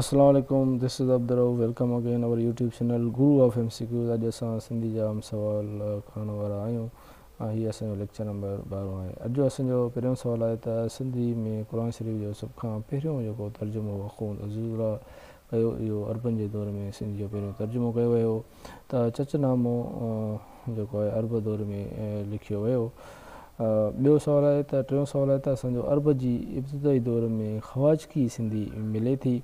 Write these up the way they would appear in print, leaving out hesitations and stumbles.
اسلام عليڪم this is Abdul Rauf welcome again our YouTube channel guru of M C Qs اڄ اسان سنڌي جا اهم سوال کڻڻ وارا آهيون ۽ هي اسان جو ليڪچر نمبر 12 آهي اڄ جو اسان جو پهريون سوال آهي ته سنڌي ۾ قرآن شريف جو سڀ کان پهريون جيڪو ترجمو اخوند عزيز الله ڪيو اهو عربن جي دور ۾ سنڌي جو پهريون ترجمو ڪيو ويو ته چچ نامو جيڪو آهي عرب دور ۾ لکيو ويو. ٻيو سوال آهي ته ٽيون سوال آهي ته اسان جو عرب جي ابتدائي دور ۾ خواجگي سنڌي ملي ٿي.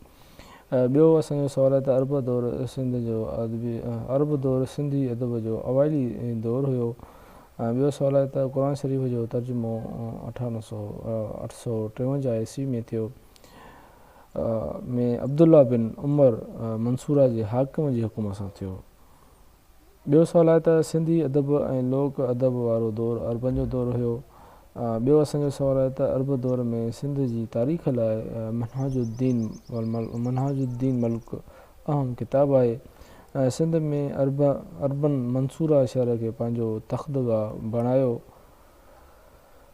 ٻيو اسان جو سوال آهي ته عرب دور سنڌ جو ادبي عرب دور سنڌي ادب جو اوائلي دور هيو. ٻيو سوال آهي ته قرآن شريف جو ترجمو اٺارهن سو 853 عيسوي ۾ ٿيو. ۾ عبدالله بن عمر منصوره جي حاڪم جي حڪم سان ٿيو. ٻيو سوال آهي ته سنڌي ادب ۽ لوڪ ادب وارو دور عربن جو دور هيو. ٻيو اسان جو سوال آهي ته عرب دور ۾ سنڌ جي تاريخ لاء منهاج الدين منهاج الدين ملڪ اهم ڪتاب آهي. سنڌ ۾ عرب عربن منصوره شهر کي پنهنجو تختگاهه بڻايو.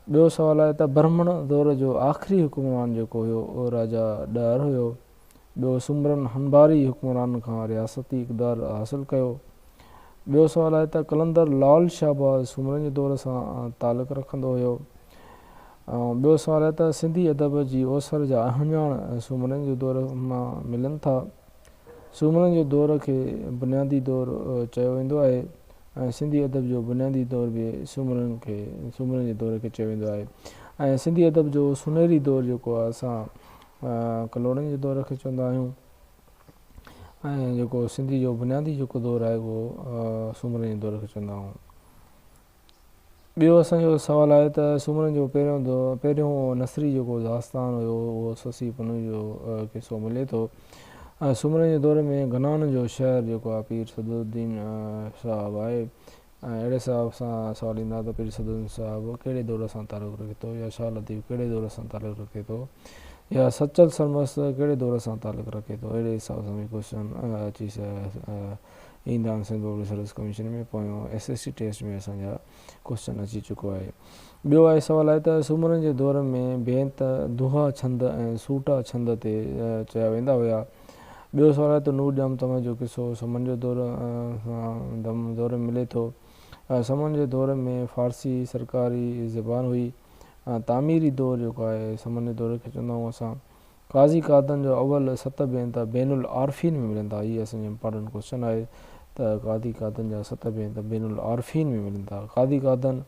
ٻيو سوال آهي ته برهمڻ دور جو آخري حڪمران جيڪو هيو اهو راجا ڏاهر هيو. ٻيو سومرن هنباري حڪمرانن کان رياستي اقتدار حاصل ڪيو. ٻيو سوال آهي ته قلندر لعل شهباز سومرن جي دور سان تعلق رکندو هيو. ٻيو سوال آهي ته سنڌي ادب جي اوسر جا اهڃاڻ سومرن جي دور مان ملن ٿا. سومرن جي دور کي بنيادي دور چيو ويندو آهي ۽ سنڌي ادب جو بنيادي دور به سومرن کي سومرن جي دور کي چيو ويندو آهي ۽ سنڌي ادب جو سونهري دور جيڪو آهي اسان ڪلهوڙن جي دور کي چوندا آهيون ۽ جيڪو سنڌي جو بنيادي جيڪو دور آهي اهو سومرن جي دور کي چوندا آهيون. ٻيو اسان جو سوال آهي ته سومرن جو پهريون پهريون نثري جيڪو داستان هيو اهو سسئي پنهون جو قصو ملي ٿو ۽ سومرن جي دور ۾ گنان جو شهر جيڪو آهي پير صدرالدين صاحب آهي ۽ اهڙي حساب سان سوال ايندا ته پير صدرالدين صاحب ڪهڙي دور سان تعلق رکي ٿو يا شاهه لطيف ڪهڙي دور سان تعلق رکي ٿو يا سچل سرمست ڪهڙي دور سان تعلق رکي ٿو اهڙي حساب سان به ڪوشچن اچي ايندا آهن سنڌ پبلڪ سروس ڪميشن ۾ پويون ايس ايس سي ٽيسٽ ۾ اسان جا ڪوشچن اچي چڪو آهي ٻيو آهي سوال آهي ته سومرن جي دور ۾ بيت دوها ڇند ۽ سوٽا ڇند تي چيا ويندا هيا ٻيو سوال آهي ته نور ڄام تمر جو قصو سمن جو دور دور ۾ ملي ٿو سمن جي دور ۾ فارسي سرڪاري زبان هئي تعميري دور جيڪو آهي سمن جي دور کي چوندا آهيون اسان قاضي قادن جو اول ست بيت بين العارفين ۾ ملن ٿا. هي اسان جو امپارٽنٽ ڪوئسچن آهي ته قاضي قادن جا ست بيت بين العارفين ۾ ملن ٿا. قاضي قادن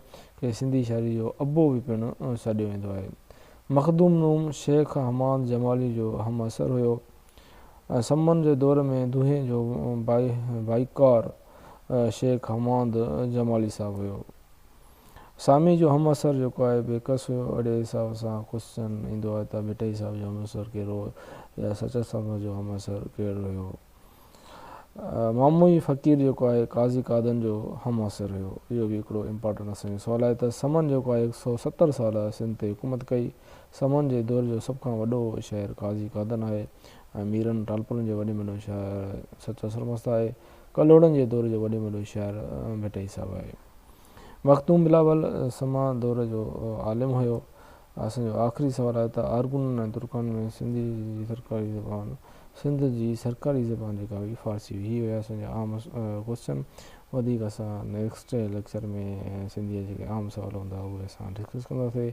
کي سنڌي شاعري جو ابو به پڻ سڏيو ويندو آهي. مخدوم نوح شيخ حماد جمالي جو همعصر هيو. سمن جي دور ۾ دونهين جو بائيڪار شيخ حماد جمالي صاحب هيو. سامي جو همعصر جيڪو آهي بيڪس هيو اهڙي حساب سان ڪوئسچن ايندو آهي ته ڀٽائي صاحب جو همعصر ڪهڙو هو يا سچل سرمست جو همعصر ڪهڙو هيو. ماموئي فقير جيڪو آهي قاضي قادن جو همعصر هيو. اهو به هڪڙو امپارٽنٽ اسان جو سوال آهي ته سمن جيڪو آهي 170 سال سنڌ تي حڪومت ڪئي. سمن جي دور جو سڀ کان وڏو شهر قاضي قادن آهي ۽ ميرن ٽالپرن جو وڏي ۾ وڏو شهر سچل سرمست آهي. ڪلهوڙن جي دور جو وڏي ۾ وڏو شهر ڀٽائي صاحب آهي. مخدوم بلاول سما دور جو عالم هيو. اسان جو آخري سوال آهي ته ارغونن ۽ ترڪن ۾ سنڌي جي سرڪاري زبان سنڌ جي سرڪاري زبان جيڪا هئي فارسي هئي. هي هيا اسان جا عام ڪوئسچن. وڌيڪ اسان نيڪسٽ ليڪچر ۾ سنڌي جا جيڪي عام سوال هوندا اهي اسان ڊسڪس ڪنداسي.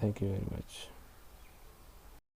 Thank you very much.